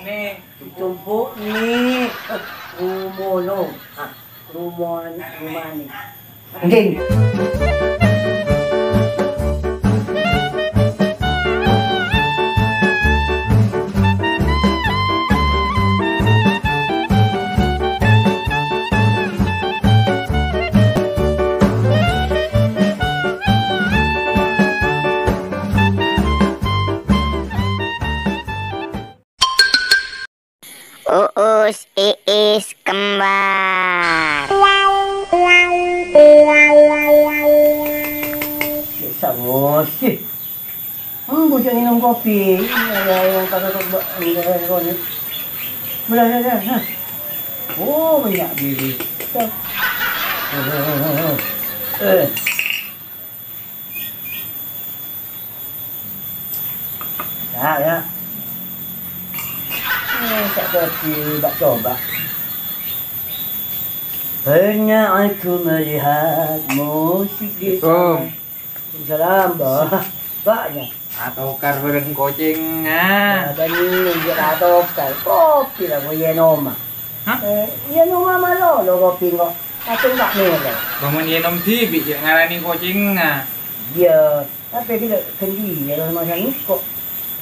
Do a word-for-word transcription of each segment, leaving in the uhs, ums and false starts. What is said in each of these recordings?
Compo' nè. Rumono. Ah, rumoan, rumane. Anjing. Uus Iis kembar. Bisa ngosip. Hmm, bocah minum kopi. Ini ada yang kata kok ba-, ini ada yang kopi. Belah, belah, belah. Nah. Oh, banyak bibit. Eh. Ya, ya. Eh, tak kopi, tak coba. Pernah aku melihat musik di sana. Assalamualaikum. Waalaikumsalam, Mbah. Mbahnya. Atokar bareng kocengnga. Nah, dan ini juga atokar. Kopi lah, gue Yenoma. Hah? Eh, Yenoma malu lo kopi kok. Aku nggak melo. Bangun Yenom dibi' ya ngarani kocengnga. Iya, tapi tidak kendi ya lo macam kok.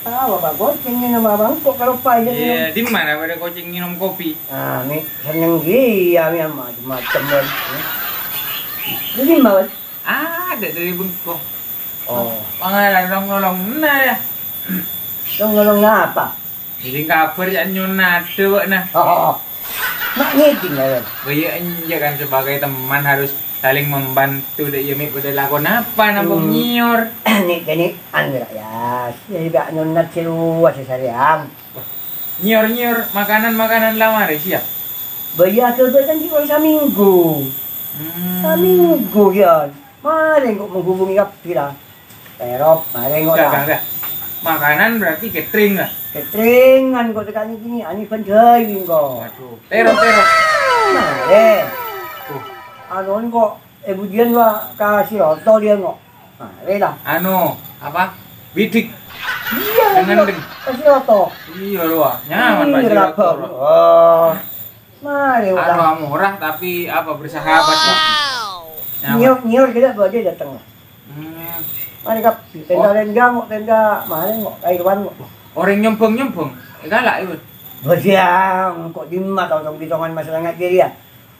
Tahu apa kocengnga nama bang kok kalau pahit. Iya, di mana pada koceng minum kopi? Ah, ini seneng dia, ya, macam-macam, Bang. Jadi, Bang? Ada dari bengko. Oh. Pangalan rong-nolong, nah, ya. Rong-nolong apa? Jadi kabar ya nyonya ada, Pak, nah. Oh, oh, oh. Mak ngeding, ya, kan? Oh, iya, enggak kan, sebagai teman harus saling membantu, dek, ya, Mik, udah lakon apa, nampung Hmm. nyiur? Nek, nek, anu, ya, ya, ya, nyonya sewa, sesariang. Wah, nyiur-nyiur makanan-makanan lamar, ya, siap? Bayar ke kan cuma seminggu. Hmm. Seminggu, ya. Mari kok menghubungi kabbhi lah. Terop, mari kok Enggak, lah. Enggak, enggak. Makanan berarti catering lah. Cateringan kok tekan ini, ani pandai kok. Waduh, terop, terop. Mari. Tuh. Anu kok, eh, bujian wa kasih oto dia kok. Mari lah. Anu, apa? Bidik. Iya, Dengan iya. deng. Kasih oto. Iya, lu, ah. Nyaman, Pak, Iya, sih, lapar. oto. Oh. Mari, Anu, udah. ah, murah tapi apa, bersahabat, Pak. Nyaman. Nyiur, nyiur kita bawa dia datang. Hmm. Mari kap, tenda Oh. lain jamu, tenda mana kok, air wan kok. Orang nyombong-nyombong, eh, galak itu. Bajang, kok di mata orang bitongan masalah ngaji dia.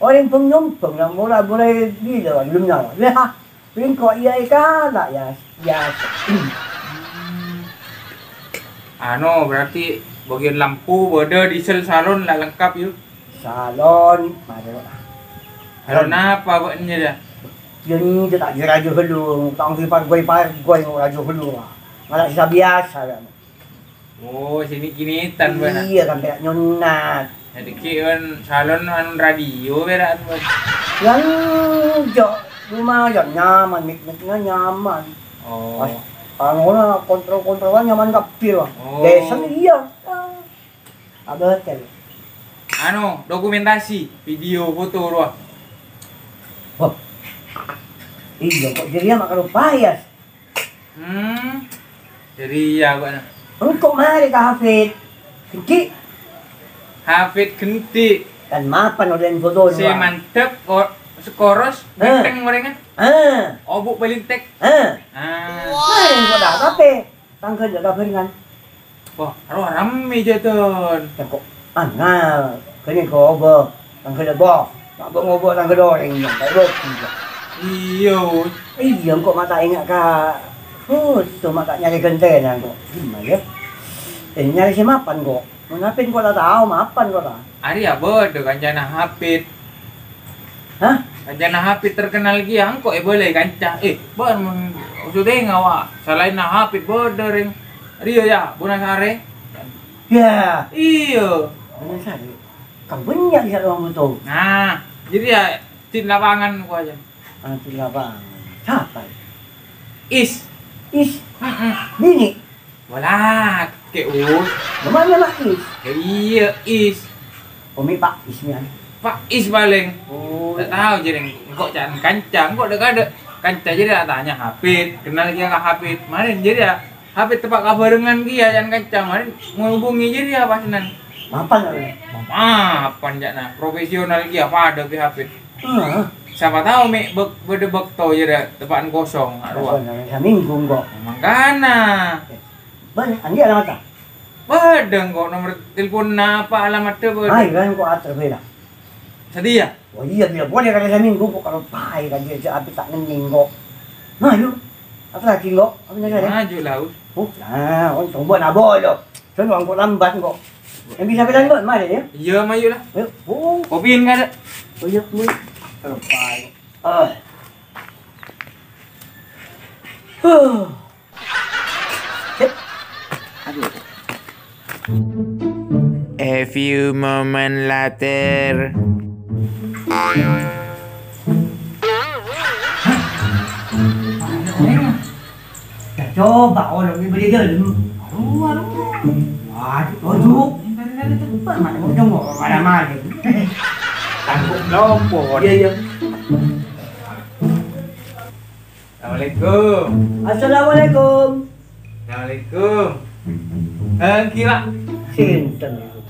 Orang pun nyombong, lah mulai, mulai bila, belum nyawa. Lah, Pingko iya, iya, kan, ya, ya. Hmm. Anu, berarti bagian lampu, bada, diesel, salon, lah lengkap, yuk. Salon, mari, Pak. Salon apa, Pak, ini, dah? Yang itu tak kira aja dulu, tang di pargoi, pargoi, aja dulu, Pak. Malah sisa biasa, kan. Oh, sini kinitan, Bang. Iya, sampai nyonat. Jadi, ki, kan, salon anu radio, berak, Bang. Yang jok, lumayan nyaman, mik-miknya nyaman. Oh. Pas, anu, kontrol-kontrolan nyaman kabeh, Bang. Oh. Desen iya. Ah. Abah hotel. Anu, dokumentasi, video, foto, roh. Wah. Iya, kok jadi ya, mak, kalau payas. Hmm. Jadi iya, Pak, nah. Engko' mare ka Hafid. Genti'. Hafid Genti'. Kan mapan olen foto, Pak. Se mandhek ko-, sekoros, Hah? Genteng ngorengan. Hah? Obuk balintek. Hah? Ah. Mare engko' dak kape. Tanggal dak kabarengan. Wah, aro rame jadon. Engko' angal. Kene ko obo. Tangghâlâ, Bo. Mak, Bo, ngobo' tangghâlâ orèng, ya, kaè Bo. Iyâ, Us. Iyâ, engko' ma' ta' enga' ka foto, ma' ta' nyarè ghântèna, engko'. Dimma, yâ? Eh, nyarè sè mapan, engko'. Mon Hafid, engko' ta' tao mapan, engko' ta'. Arèya bâdâ kancana Hafid. Hah? Kancana Hafid terkenal kèya, engko' èbâlâi kanca. Eh, bân mon usudènga, wa. Salaènna Hafid bâdâ rèng rèya, yâ, Bonasarè. Yâ. Iyâ. Bonasarè. Kan bânnya' di sa'at wong buto. Nah, jadi ya, tim lapangan ku aja. Ah, tim lapangan. Sapa? Is. Is? Mm-mm. Bini? Wala, ke Us. Namanya Mak Is? Ya iya, Is. Umi Pak Is nih, ah. Pak Is paling. Oh, Tak iya. tahu jadi kok jangan kancang, kok dekat kanca jadi tak tanya Hafid, kenal dia ke Hafid. Kemarin jadi ya, Hafid tepat kabarengan dia jangan kancang. Kemarin menghubungi jadi ya pas nan. Mapan, Pak. Mapan, ca'na. Profesional kèya padâ bi' Hafid. Heeh. Sapa tao mè' bâk-, bâdâ bâkto jârèya teppa'an kosong, arowa. Apa, saminggu, engko'. Mangkana. Eh, bân, andi' alamat, ta? Bâdâ, engko', nomer telponna apa alamatnya bâdâ. Ayo, kan, engko' ater, bela. Satèya? Oh iyâ, bilâ polè kala saminggu, engko' kalopaè, kan, jâ', jâ' abit ta' ngennèng, engko'. Nah, yu. Apa lagi, engko'? Apa nyarè? Maju, Laus. Oh, nah, ontong bâ'na bolo. Sono engko' lambat, engko'. Yang bisa bilang, engko', mari, ya. Iyâ, mayu lah. Ayo. Oh. Kopiin ka, Dek? Oh, iyâ, mui. Kalopaè. Ah. Huh. Aduh. A few moments later. Ya, coba orang ini beli dalam. Aduh, aduh. Waduh, waduh. Mana mau dong, mana maling. Tangguh lompo. Iya, iya. Assalamualaikum. Assalamualaikum. Assalamualaikum. Eh, gila. Sinten itu?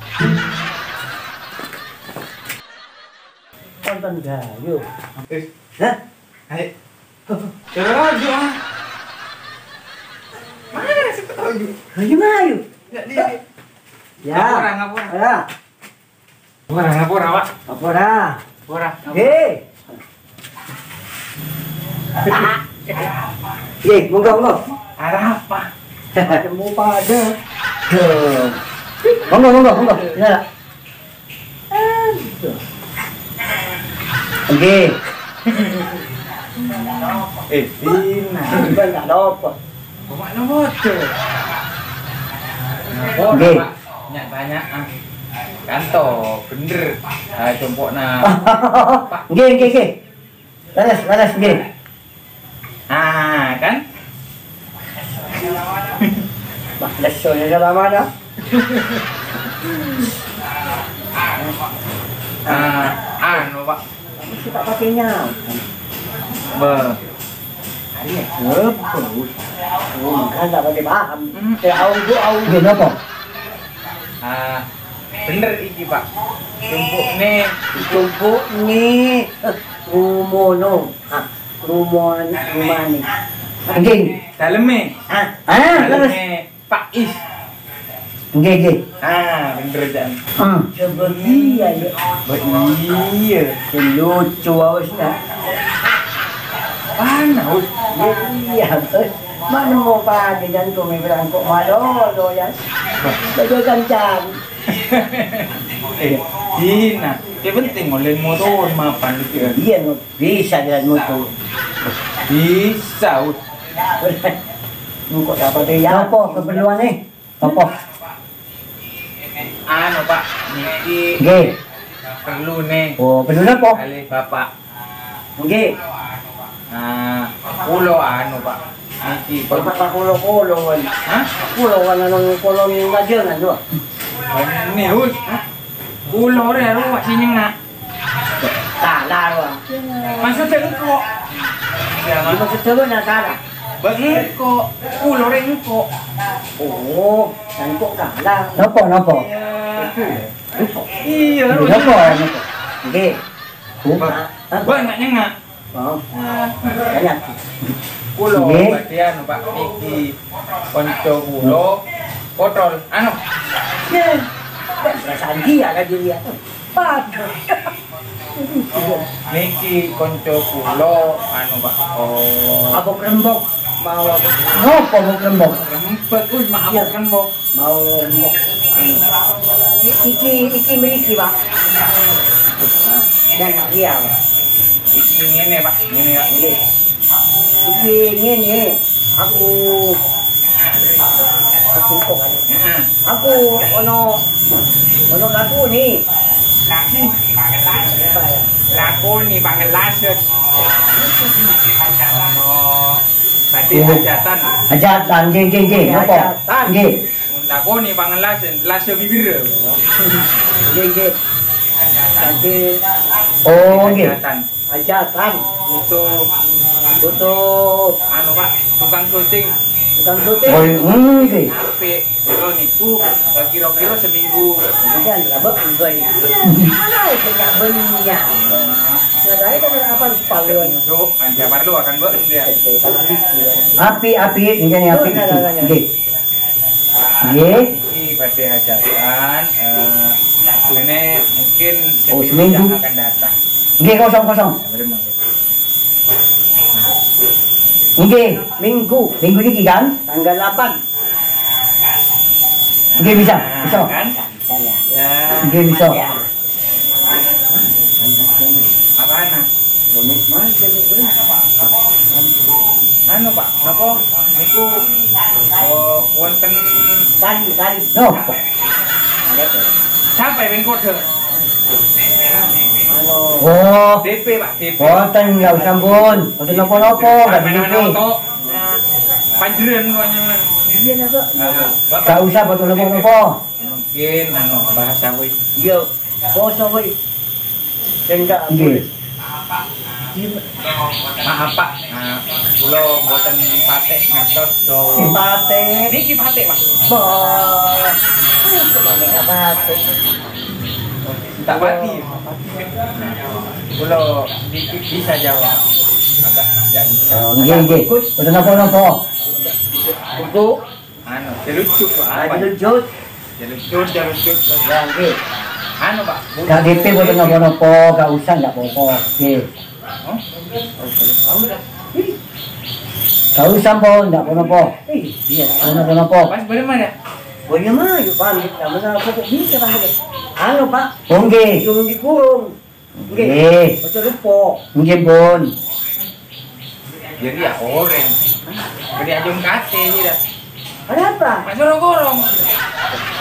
Wonten Gayo. Eh. Hah? Hai. Coba laju, ah. Mana sih laju? Laju, ayo. Enggak, dia, dia. Ya. Ngapura, ngapura. Ya. Ngapura, ngapura, Pak. Ngapura. Ngapura, ngapura. Hei. Ye, monggo, monggo. Arapa? Temu pada. Duh. Monggo, monggo, monggo. Sila. Aduh. Nggih. Eh, Dina. Bukan tak ada apa. Cuma nomor tuh. Nggih. Nya-tanya, ah. Kan to, bener. Ah, compo'na. Nggih, nggih, nggih. Leres, leres, nggih. Ah, kan? Bah, leso ya salamana. Ah, anu, Pak. Mesti tak pakai nyawa. Be. Hari ya, bagus. Oh, kan tak pakai paham. Hmm. Ya, au, bu, au. Nggih, napa? Ah, bener iki, Pak. Tumpuk ne. Tumpuk ne. Eh, rumono. Ah, rumoan, rumane. Nggih. Daleme. Ah, ah, terus. Daleme. Pak Is. Nggih, nggih. Ah, bener, Cak. Hmm. Coba iya, ya. Ba iya. Lucu, aus, ya. Mana, Us? Ya, iya, Bos. Mana mau pagi dan kau berangkok malu, lo, ya. Betul kan, Cang? Eh, Dina. Yang penting oleh motor mapan gitu ya. Iya, no. Bisa jalan motor. Bisa, Us. Engko' dapat ya. Apa keperluan nih? Apa? Anu, Pak, niki nggih. Perlu nih. Oh, perlu napa? Kali Bapak. Nggih. Nah, kulo anu, Pak. Niki. Bapak tak kulo-kulo, wan. Hah? Kulo, wan, anu, kulo ni ngajengan, tuh. Ini, Us. Kulo re, anu, Pak, sini, Nak. Salah, Bang. Maksudnya engko'. Ya, Bang. Maksudnya engko' salah. Bang, engko'. Kulo re engko'. Oh, engko' salah. Napa, napa? Iya. Engko'. Iya, napa, napa? Nggih. Bang, Bang, nak nyengak. Oh. Banyak. Kulo, nggih. Bagian, Pak, niki konco kulo, kotor. Anu. Nggih. Perasaan dia lagi dia. Padha. Niki konco kulo, anu, Pak. Oh. Apa kerembok? Mau apa? Apa mau kerembok? Kerembok, Gus, mau apa kerembok? Mau kerembok. Anu. I-, iki, iki mriki, Pak. Nah, iya, Pak. Iki ngene, Pak. Ngene, Pak. Nggih. Iki ngene, aku, aku kok kan? Heeh. Aku ono, ono lagu ni. Apa ya? Lakoni pangellasan. Ono tadi hajatan. Hajatan, nggih, nggih, nggih. Napa? Hajatan. Nggih. Lakoni pangellasan, lasa bibir. Nggih, nggih. Tadi oh, nggih. Hajatan. Hajatan. Butuh, butuh anu, Pak, tukang syuting. Bukan protes. Oh, hmm, gitu. Apik, kula niku, eh, kira-kira seminggu. Bukan, lah, Mbak, enggak. Mana itu, Kak, belinya? Nggak ada, kan, apa, paluan? Seminggu, kan, siapa dulu akan, Mbak, ya? Oke, kan, gitu, ya. Apik, apik, ini kan apik. Tuh, nah, nah, nah, nah. Nggih. Nggih. Niki badhe hajatan, eh, ini mungkin Oh, seminggu seminggu. Yang akan datang. Nggih, kosong, kosong. Terima kasih. Nggih, minggu. Minggu niki kan? Tanggal delapan. Nggih, bisa, bisa. Kan? Bisa, ya. Ya. Nggih, bisa. Ya. Apaan, nah? Anu, Pak, napa niku, oh, wonten kali, kali. No. Sapa yang kode? Anu. Oh. D P, Pak, D P. Boten, nggak usah, Bun. Boten napa-napa, nggak D P. Mana-mana oto. Panjenengan, panjenengan. Iya, Pak. Ah, Bapak. Nggak usah, boten napa-napa. Mungkin, anu, bahasa, woi. Iya. Poso, woi. Enggak, Nggih. Maaf, Pak. Nah, kula mboten pate ngertos do. Pate. Niki pate, Pak. Bos. Itu mana pate? Tak pati. Kula dikit bisa jawab. Agak, agak bisa. Oh, nggih, nggih. Boten napa-napa. Untuk Anu, dirujuk, Pak. Ah, apa? Dirujuk. Dirujuk, dirujuk. Ya, nggih. Anu, Pak. Nggak D P boten napa-napa, nggak usah, nggak apa-apa. Nggih. Hah? Nggak usah, pon, nggak apa-apa. Iya. Nggak apa-apa. Pas bagaimana? Oh, iya, mah, yuk, paham. Nggak masalah, pokok bisa, paham. Anu, Pak. Oh, nggih. Yang dikurung. Nggih. Nggih. Ojo lupa. Nggih, pon. Jadi ya oreng. Beri ajung kate ini dah. Ada apa? Mas Roro korong.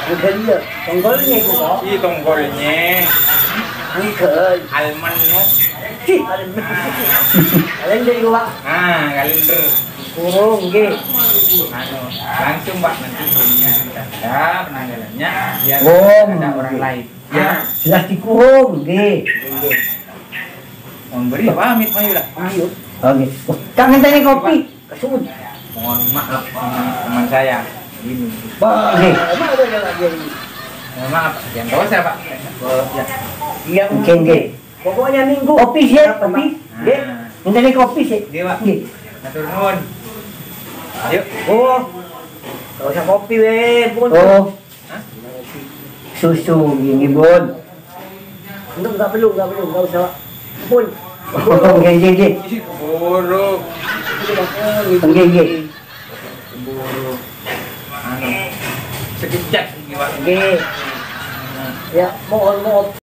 Enggak, iya. Tonggolnya itu, kok. Ih, tonggolnya. Enggak. Almen, no. Cih, almen. Kalender, Pak. Ah, kalender. Kurung, nggih. Anu, langsung, Pak, nanti beri tanda penanggalannya biar Oh, ada orang nggih. Lain. Ya, jelas dikurung, nggih. Memberi pamit, ayo lah. Ayo. Oke. Wah, Kak, ngenteni kopi. Kesun. Mohon maaf sama teman saya. Ini. Bah, Nggih. Emang ada yang lagi ini? Mohon maaf, jangan dosa, Pak. Oh, ya. Iya, Oke, nggih. Pokoknya minggu. Kopi, sih, Apa, kopi. Pak? Nggih. Nah. Ngenteni kopi, sih. Nggih, Pak. Nggih. Matur nuwun. Ayo. Oh. Gak usah kopi, weh, pun. Oh. Hah? Susu, nggih, nggih, pon. Enggak, enggak perlu, enggak perlu, enggak usah, Pak. Pun. Oh, nggih, nggih, nggih. Buru. Nggih, nggih. Buru. Anu, sekejap ini, Pak. Nggih. Ya, mohon maaf.